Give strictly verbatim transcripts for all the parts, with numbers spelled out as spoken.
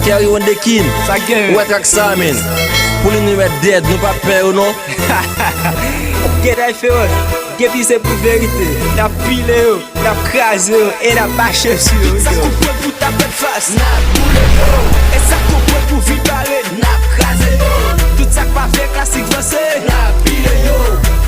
Kerry Wonderkin. Sa k genyen? Ou wè trak sa, men. Pou li nou mèt dead, nou pa pè yo, non. Gen tay fewòs. Gen pise pou verite. N ap pile yo, n ap kraze yo, e n ap mache sou yo. Tout sa k konprann pou t ap fè fas, n ap boule yo. E sa k konprann pou vin bare, n ap kraze yo. Tout sa k pa vle klasik vanse, n ap pile yo.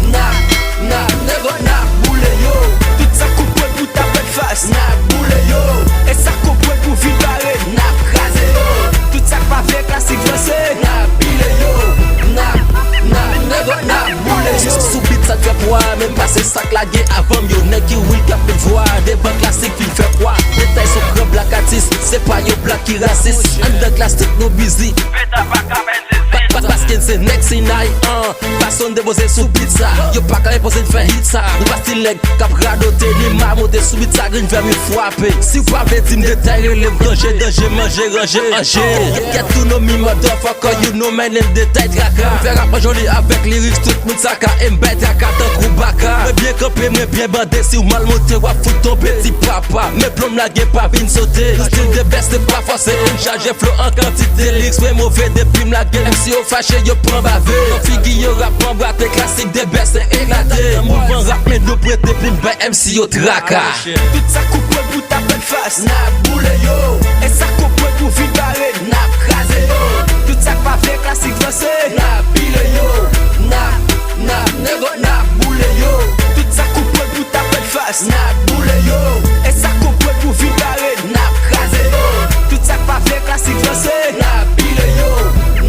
N ap, n ap, nègo, n ap boule yo. Tout sa k konprann pou t ap fè fas, n ap boule yo. E sa k konprann pou vin bare, n ap kraze yo. Tout sa k pa vle klasik vanse, n ap pile yo. N ap, n ap, nègo, n ap boule yo. Sou beat sa k fè pwa, menm pa se sa k lage avan m yo. Nèg ki real k ap met vwa devan klasik fin fè kwa. Detay sou gran blak atis, se pa yo blan ki rasis. Anndan klasik nou bizi. Pa, pa, paske se nèg Sinay, an. Fason n depoze sou beat sa. Yo pa ka enpoze n fè hit sa. Nou pa stil nèg k ap radote, ni mamote sou beat sa, grenn vè m frape. Si w pa vle di m detay, rele m danje, danje, manje, ranje, anje. Get to know me, motherfucker, you know my name, detay traka. Fè rap mwen joli avèk lyrics, tout moun saka, e m bay traka tankou baka. Mwen byen kanpe, mwen byen bande, si w mal monte, w ap fout tonbe, ti papa. Men plonm lage pa vin sote. Stil de bèse, se pa fòse, m chaje flo an kantite. Lyrics mwen move depi m lage. M si yo fache, yo pran bave. Nan figi yo rap anbrate, klasik de bèse eklate. Mouvman rap, men nou prete pou n bay M C yo traka. Tout sa k konprann pou t ap fè fas, n ap boule yo. E sa k konprann pou vin bare, n ap kraze yo. Tout sa k pa vle klasik vanse, n ap pile yo. N ap, n ap, nègo, n ap boule yo. Tout sa k konprann pou t ap fè fas, n ap boule yo. E sa k konprann pou vin bare, n ap kraze yo. Tout sa k pa vle klasik vanse, n ap pile yo.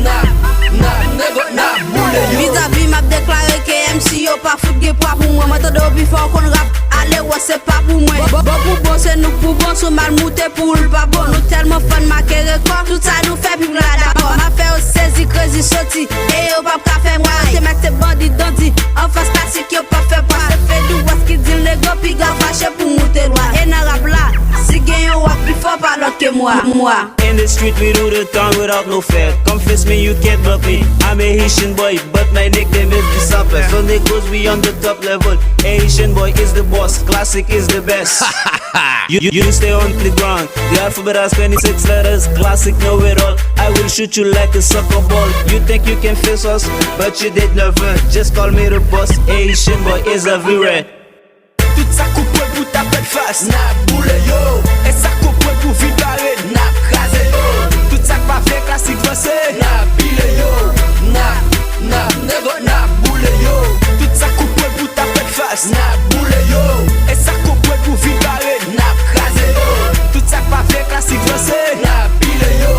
N ap, n ap, nègo, n ap boule yo. Vizavi m ap deklare ke M C yo pa fout gen pwa pou mwen. Mwen tande w pi fò, w konn rap, ale wè se pa pou mwen. Bon, bon pou bon, se nou k pou bon, si w mal moute pou w l pa bon. Nou tèlman fò n make rekò, tout sa nou fè piblik la dakò. M ap fè yo sezi, krezi, soti, e yo p ap ka fè m kwa. Yo te mèt se bandi, dandi, anfas klasik yo p ap fè pwa. Se Fedou West ki di l, nègo, piga fache pou moute lwa. E nan rap la, si gen yon w ap pi fò, pa lòt ke mwa, mwa. In the street, we do the thing without no fear. Come face me, you can't block me. I'm a Haitian boy, but my nickname is the Sapper. So niggas, we on the top level. Haitian boy is the boss, classic is the best. You, you, you stay on the ground. The alphabet has twenty-six letters, classic know it all. I will shoot you like a soccer ball. You think you can face us, but you did never. Just call me the boss, Haitian boy is everywhere. Tout sa k konprann pou t ap fè fas, n ap boule yo. E sa k konprann pou vin bare, n ap kraze yo. Tout sa k pa vle klasik vanse, n ap pile yo. N ap, n ap, nègo, n ap boule yo. Tout sa k konprann pou t ap fè fas, n ap boule yo. E sa k konprann pou vin bare, n ap kraze yo. Tout sa k pa vle klasik vanse, n ap pile yo.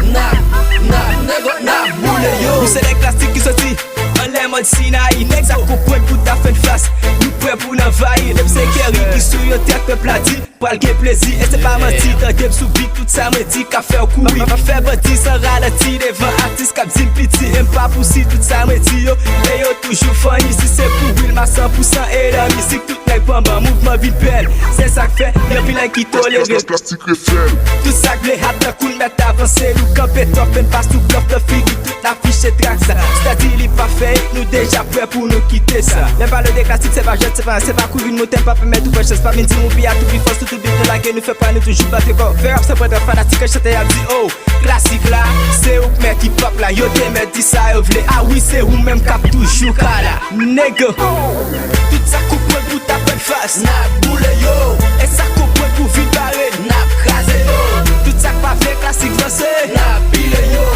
N ap, n ap, nègo, n ap boule yo. Nou se de klasik ki soti anlè mòn Sinayi, nèg sa konprann pou ta fè n fas. Nou prè pou n anvayi. Depi se Kerry ki sou yo tèt, pèp la di pral gen plezi. E se pa manti, tande m sou beat, tout sa mwen di ka fè w kouri. M ap fè bandi san ralanti devan atis k ap di m piti. E m pa pou si tout sa mwen di yo, e yo toujou funny. Si se pou Wilma san pou san e nan mizik, tout nèg panban, mouvman vin bèl. Se sa k fè gen anpil nèg ki tolere. Tout sa k vle hap tankou n mèt avanse, nou kanpe twòp, fè n pa sou blòf nan figi tout n ap fiche trak sa. Stadi li pa fè it, nou deja prè pou nou kite sa. Lè m pale de klasik, se pa jwèt, se pa, se pa kouri n moute, m pa pèmèt ou pran chans. Pa vin di m ou pi a tou pi fò sou tout beat nou lage, nou fè pa nou toujou bat rekò. Fè rap se pran fanatik, chantè y ap di, oh, klasik la, se ou k mèt hip hop la, yo te mèt di sa yo vle. A wi, se ou menm k ap toujou ka la. Nègo. Tout sa k konprann pou t ap fè fas, n ap boule yo. E sa k konprann pou vin bare, n ap kraze yo. Tout sa k pa vle klasik vanse, n ap pile yo.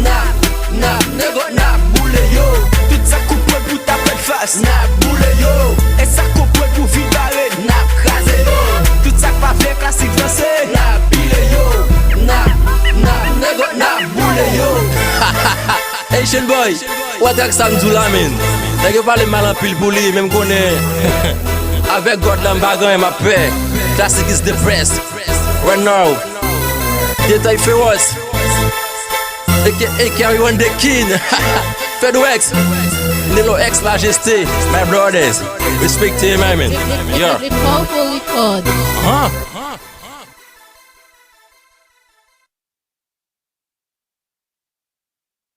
N ap, n ap, nègo, n ap boule yo. Tout sa k konprann pou t ap fè fas, n ap boule yo. E sa k konprann pou vin bare, n ap kraze yo. Tout sa k pa vle klasik vanse, n ap pile yo. N ap, n ap, nègo, n ap boule yo. Haitian boy, wè trak sa m di w la, men. Nèg yo pale mal anpil pou li, men m konnen avèk God la m pa gen anyen m ap pè. Classic is the best. Right now. Detay fewòs. A K A Kerry Wonderkin. Fedwex. Nelo X Majesté. My brothers. Respect to you, my man. Yeah. Powerful record. Huh?